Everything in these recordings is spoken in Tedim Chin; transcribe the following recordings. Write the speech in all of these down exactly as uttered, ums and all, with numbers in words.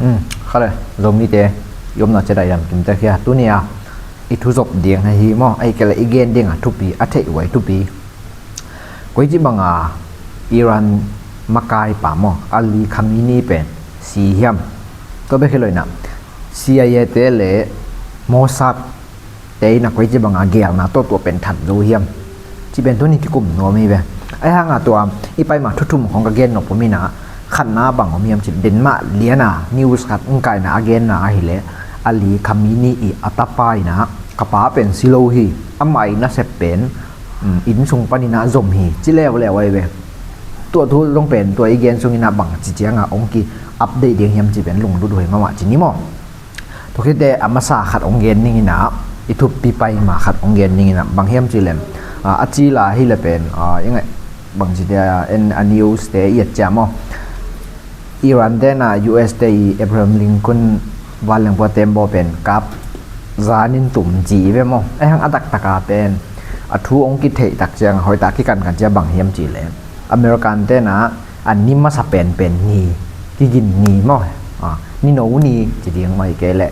Hmm, khale, Zomite i omna ciat ah i lamkim tek hi a, tuni a i thu zop ding ahi maw, ahih kei leh i gen ding a thupi, a theih huai thupi. Koici banga Iran makaipa maw, Ali Khamenei pen si hiam? Tua bek hi lo in ah, C I A te le Mossad te in ah koici banga geelna tawh tua pen that zo hiam? Cih pen tuni kikum nuam hi ve. Ahi hanga tua i pai ma thu thum khawng ka gen nop om in ah, khatna bang om hiam cih, den mah lian a news khat hong kaihna a genna ahih leh, Ali Khamenei i a tapa in ah, ka pa pen si lo hi, amah i nasep pen, um, inn sung panin ah zom hi, ci leuleu ahi ve. Tua thu zong pen tua i gen sungin ah bangci cianga hong ki update ding hiam cih pen lunglut huai mahmah ci ni maw. Tua khit teh a masa khat hong gen ning in ah, i thupi pai ma khat hong gen ning in ah, bang hiam cih leh, ah, a cil a hi leh pen, ah, i ngaih, bangci teh, en, a news te i et ciang maw, Iran te in ah U S te i Abraham Lincoln vanleng pua tembaw pen kap zanin tum ci ve maw. Ahi hang a taktak a pen a thu hong kitheih tak ciang, hoih tak kikan kan ciang bang hiam cih leh, American te in ah a ni masa penpen ni, kigin ni maw, ah, ni no ni ci ding maw, ahih kei leh,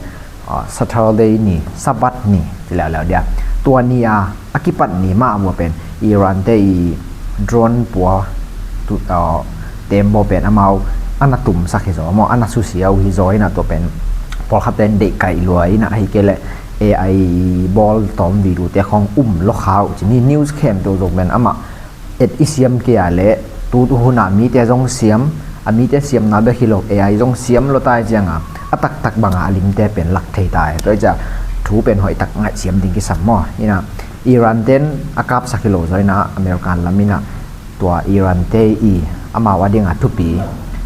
ah, Saturday ni, Sabbath ni ci leuleu dia. Tua ni a, a kipat ni mah vua pen Iran te i drone pua tu, ah, tembaw pen amau a na tumsak hi zaw maw, a na susia uh hi zaw in ah, tua pen pawlkhat ten deih kaih lua in ah, ahih kei leh A I bawl tawm video te khawng um lo kha uh ci ni. News khempeuh zong pen amah et i siam kei a leh, tu hun a mite zong siam, a mite siamna bek hi lo, A I zong siam lo tai cianga, a taktak banga a limte pen lak thei tai. Tua hi ciang thu pen hoih tak ngaihsiam ding kisam maw. In ah Iran ten a kapsak hi lo zaw in ah, American lam in ah tua Iran te i amau a dinga thupi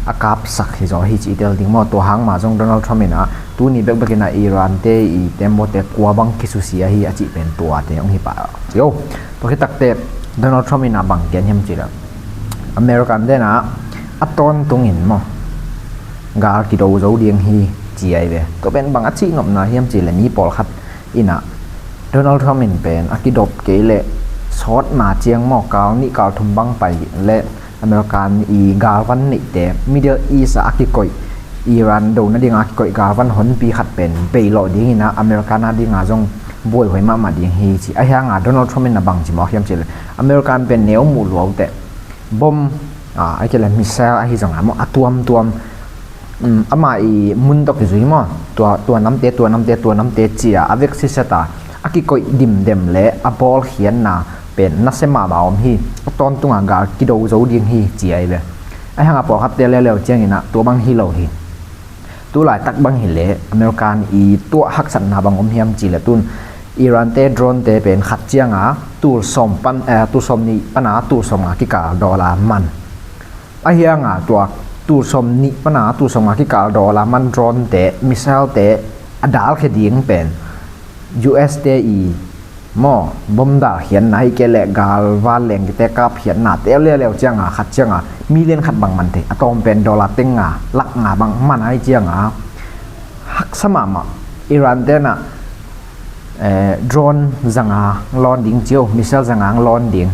a kapsak hi zaw hi cih i tel ding maw. Tua hang ma zong Donald Trump in ah tuni bekbek in ah Iran te i tembaw te kua bang kisusia hi a cih pen tuate hong hi pah cio. Tua khit tak teh Donald Trump in ah bang gen hiam cih leh, American te in ah a tawntungin maw, gal kido zo ding hi ci ahi ve. Tua pen bang a cihnopna hiam cih leh, mi pawlkhat in ah Donald Trump in pen a kidop kei leh sawtna ciang maw, kal nih kal thum bang pai leh American i galvan neihte Middle East ah a kikoih, Iran do nadinga a kikoih galvan honpi khat pen bei lawh ding in ah, American a dinga zong buaihuai mahmah ding hi ci. Ahi hanga Donald Trump in ah bangci mawk hiam cih leh, American pen neu muh lua uh teh, bom, ah, ahih kei leh missile ahi zongin maw, a tuamtuam, um, amah i mun tawh kizui maw, tua, tua namte, tua namte, tua namte ci-a a vek siset a, a kikoih dimdem leh a bawlkhiatna pen nasia mahmah om hi. A tawntunga gal kido zo ding hi ci ahi ve. Ahi hanga pawlkhatte leuleu ciangin ah tua bang hi lo hi. Tu laitak bang hi leh American i tuah haksatna bang om hiam cih leh, tun Iran te drone te pen khat cianga tul sawm pan, eh, tul sawm nih pana tul sawm nga kikal dollar man. Ahi hanga tua tul sawm nih pana tul sawm nga kikal dollar man drone te, missile te a dalkhia ding pen U S te i maw, bom dalkhiatna ahih kei leh gal vanleng te kapkhiatna te leuleu cianga khat cianga million khat bang man thei, a tawm pen dollar teng nga, lak nga bang man ahih cianga haksa mahmah. Iran te in ah, eh, drone zanga lawn ding cio, missile zanga lawn ding.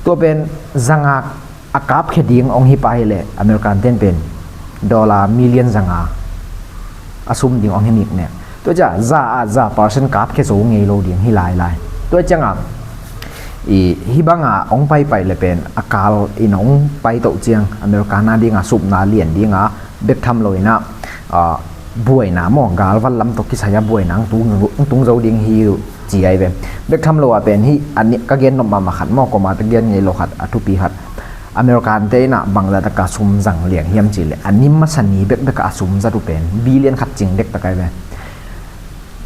Tua pen zanga a kapkhia ding hong hi pah hi leh, American ten pen dollar million zanga a sum ding hong hi miknek. Tua ciang za ah za percent kapkhia zo ngei lo ding hi lailai. Tua cianga i, hih banga hong paipai leh pen a kal in hong pai toh ciang, American a dinga supna lian dinga bek tham lo in ah, ah, buaina maw, galvan lam tawh kisai a buaina hong tung, hong tung zo ding hi uh ci ahi ve. Bek tham lo ah pen hih a ni, ka gen nop mahmah khat maw, kuamah ka gen ngei lo khat, a thupi khat, American te in ah bangzah taka sum zang liang hiam cih leh, a ni masa ni bekbek ah a sum zat uh pen billion khat cing dektak ahi ve.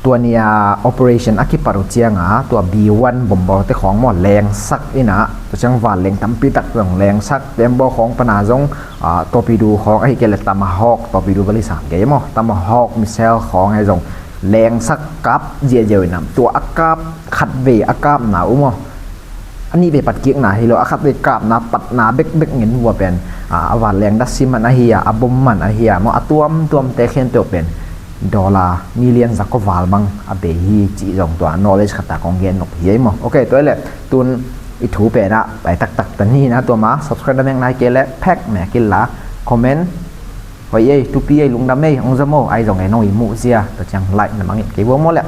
Tua ni a operation a kipat uh cianga tua B one bomber te khawng maw, lengsak in ah, tua ciang vanleng tampi tak zong lengsak, tembaw khawng pana zong, ah, torpedo khawng ahih kei leh Tomahawk torpedo vali sam kei maw, Tomahawk missile khawng ahi zong lengsak kap ziahziah uh in ah, tua a kap khatvei a kapna uh maw, a nihvei patkikna hi lo, a khatvei kapna patna bekbek ngen vua pen, a, a vanleng datsi man ahi a, a bom man ahi a maw, a tuamtuamte khempeuh pen dollar million za kua val bang a bei hi cih zong tua knowledge khat a kong gen nop hi ei maw. Ok, tua hi leh tun i thu pen ah pai taktak ta ni na, tua ma subscribe na mek nai kei leh phek mek inla, comment Hoih ei, thupi ei, lungdam ei, hong zom o, ahi zongin nong i muh zia, tua ciang like na mangin kei vua maw leh.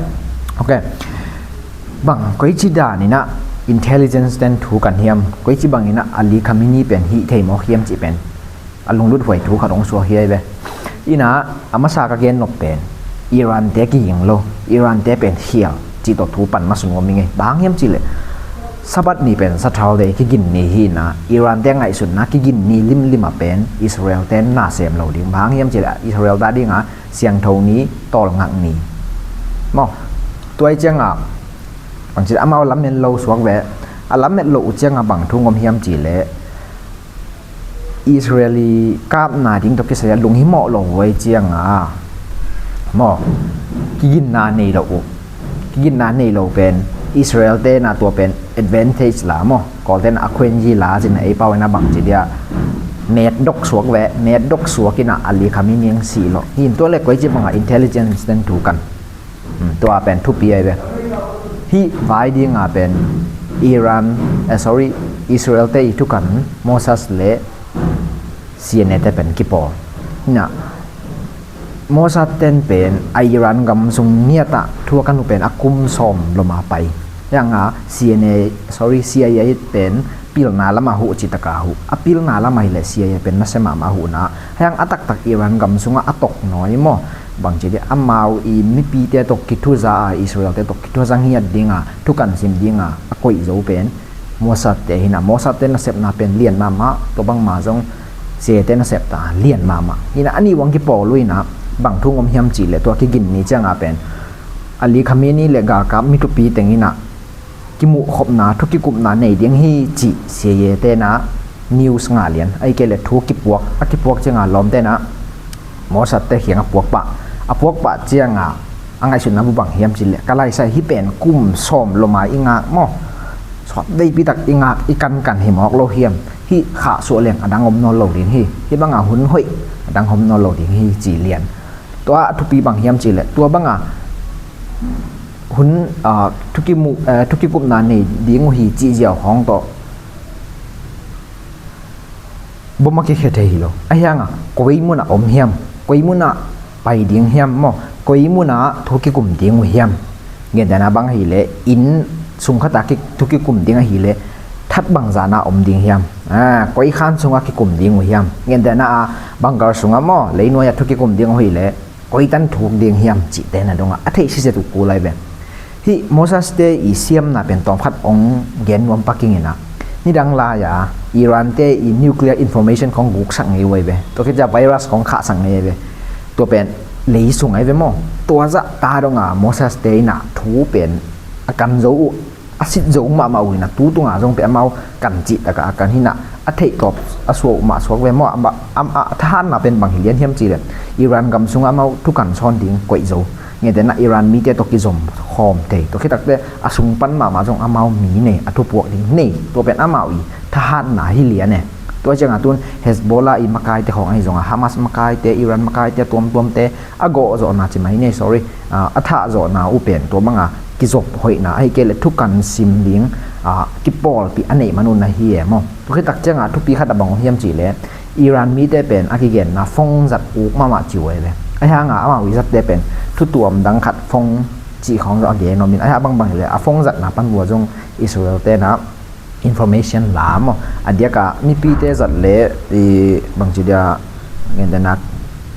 Ok. Bang, koici dan in ah intelligence ten thu kan hiam, koici bangin ah Ali Khamenei pen hih thei mawk hiam cih pen a lunglut huai thu khat hong suak hi ei ve. In ah a masa ka gen nop pen Iran te kiging lo, Iran te pen khial cih tawh thu pan masa nuam ing ei. Bang hang hiam cih leh Sabbath ni pen sathau dei kigin ni hi in ah, Iran te ngaihsutna kigin ni limlim ah pen Israel ten na sem lo ding. Bang hang hiam cih leh Israel ta ding ah siangtho ni, tawlngak ni maw. Tua ahih ciang ah bangci amau lamen lo suak ve. A lamen loh uh ciang ah bang thu hong om hiam cih leh Israel i kapna ding tawh kisai a lunghimawh lo uh ahih ciang ah maw, kiginna nei lo uh. Kiginna nei lo pen Israel te in ah tua pen advantage la maw, Kawl te in ah a khuen yi la cin ah, ei pau in ah bangci dia, met dok suak ve, met dok suak in ah Ali Khamenei hong si lo. Hi in tua leh koici bang ah intelligence ten thu kan Hmm, tua pen thupi ahi ve. Hih vai ding ah pen Iran, eh, sorry, Israel te i thukan Mossad leh C I A te pen kipawl. Hi in ah Mossad ten pen a Iran gam sung ngiat ah thu a kan uh pen a kum sawm lom a pai. Hi in ah C I A, sorry, C I A pen pilna lam ah huh cih tak a huh. A pilna lam ah hi leh C I A pen nasia mahmah huh in ah. Hi in ah a taktak Iran gam sung ah a tawknawi maw, bangci dia, amau i mipite tawh kithuza a, Israel te tawh kithuza ngiat ding a, thu kan sim ding a a koih zo pen Mossad te hi in ah. Mossad te nasepna pen lian mahmah, tua bangmah zong C I A te nasepna lian mahmah. Hi in ah a nih uh hong kipawl uh hi in ah bang thu hong om hiam cih leh tua kigin ni ciang ah pen Ali Khamenei leh galkap mi thupi teng in ah kimuhkhopna, thu kikupna nei ding hi cih C I A te in ah news ngah lian. Ahih kei leh thu kipuak, a kipuak ciang ah lawmte in ah Mossad te kiang ah puak pah. A puak pah ciang ah a ngaihsutna uh bang hiam cih leh, ka laisai, hih pen kum sawm lom a i ngak maw, sawt veipi tak i ngak, i kankan hi mawk lo hiam? Hih khahsuah leng a dang om nawn lo ding hi. Hih bang ah hun hoih a dang om nawn lo ding hi ci lian. Tua a thupi bang hiam cih leh, tua bang ah hun, ah, thu kimu-, eh, thu kikupna nei ding uh hi cih ziau khawng tawh bom a kikhia thei hi lo. Ahih hang ah koi mun ah om hiam, koi mun ah pai ding hiam maw, koi mun ah thu kikum ding uh hiam? Gentehna bang ahih leh inn sung khat ah ki-, thu kikum ding ahih leh that bangzah na om ding hiam? Ah, koi khan sung ah kikum ding uh hiam? Gentehna ah bunker sung ah maw, leinuai ah thu kikum ding uh ahih leh koi tan thuk ding hiam cihte na dong ah a theih siset uh kul ahi ve. Hih Mossad te i siamna pen tawmkhat hong gen nuam pak ing in ah, nidang lai-a Iran te i nuclear information khawng guksak ngei uh ahi ve. Tua khit ciang virus khawng khahsak ngei ahi ve. Tua pen lei sung ahi ve maw. Tua zah ta dong ah Mossad te in ah thu pen a kan zo uh, a sit zo mahmah uh hi in ah, tu tung ah zong pen amau kan cih tak ah a kan hi in ah, a theih tawp a suak uh mah suak ve maw. A, a, a thahatna pen bang hi lian hiam cih leh, Iran gam sung ah amau thu kan sawn ding koih zo. Gentehna Iran mite tawh kizom khawm thei. Tua khit takteh a sung pan mahmah zong amau mi nei, a thupuak ding nei. Tua pen amau i thahatna hi lian e. Tua ciang ah tun Hezbollah i makaite khawng ahi zong ah, Hamas makaite, Iran makaite tuamtuamte a gawhzawhna ci mai ni, sorry, ah, a thahzawhna uh pen tua bang ah kizop hoihna, ahih kei leh thu kan sim ding, ah, kipawlpih a neih man uh na hi e maw. Tua khit tak ciang ah thupi khat a bang uh hiam cih leh, Iran mite pen a kigenna phone zat uk mahmah ci uh ahi ve. Ahih hang ah amau i zatte pen thu tuam dang khat, phone cih khawng zong a gen nuam in, ahih hang bangbang hi leh a phone zatna pan uh ah zong Israel te in ah information la maw. A diak ah mipite zat leh i bangci dia, gentehna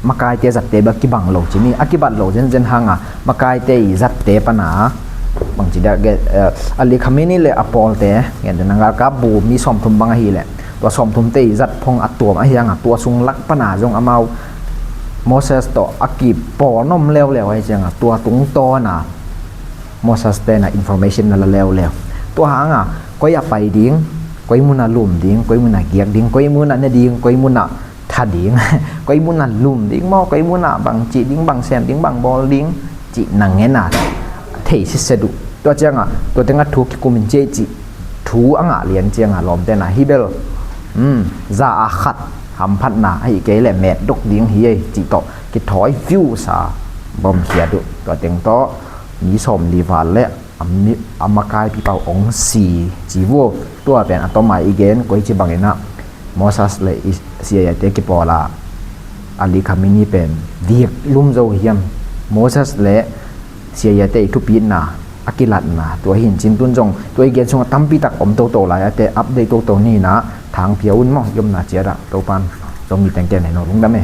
makaite zatte bel kibang lo ci ni, a kibat lo zenzen hang ah makaite i zatte pan ah bangci dia, eh, Ali Khamenei leh a pawlte, gentehna galkap bu mi sawmthum bang ahih leh, tua sawmthumte i zat phone a tuam ahih hang ah tua sung lak pan ah zong amau Mossad tawh a kipawl nuam leuleu ahih ciang ah tua tungtawn ah Mossad te in ah information na la leuleu. Tua hang ah koi ah pai ding, koi mun ah lum ding, koi mun ah giak ding, koi mun ah ne ding, koi mun ah tha ding, koi mun ah lum ding maw, koi mun ah bang cih ding, bang sem ding, bang bawl ding cih na ngen a thei sitset uh. Tua ciang ah tua teng ah thu kikum in ci ei cih thu a ngah lian ciang ah lawmte in ah hih bel, um, za a khat hamphatna ahih kei leh metdok ding hi ei cih tawh kithawi viu sa bom khiat uh. Tua teng tawh mi sawmli val leh a mi, a makaipi pau hong si ci vua. Tua pen a tom a i gen, koici bangin ah Mossad leh i C I A te kipawl a Ali Khamenei pen dik lum zo hiam? Moses le siahiate i thupitna, a kilatna, tua hi in cin tun zong tua i gen sungah tampi tak om toto lai a, te update toto ni in ah thangphia un maw, i omna ciat ah. Topan Zomi tengte nei no lungdam e.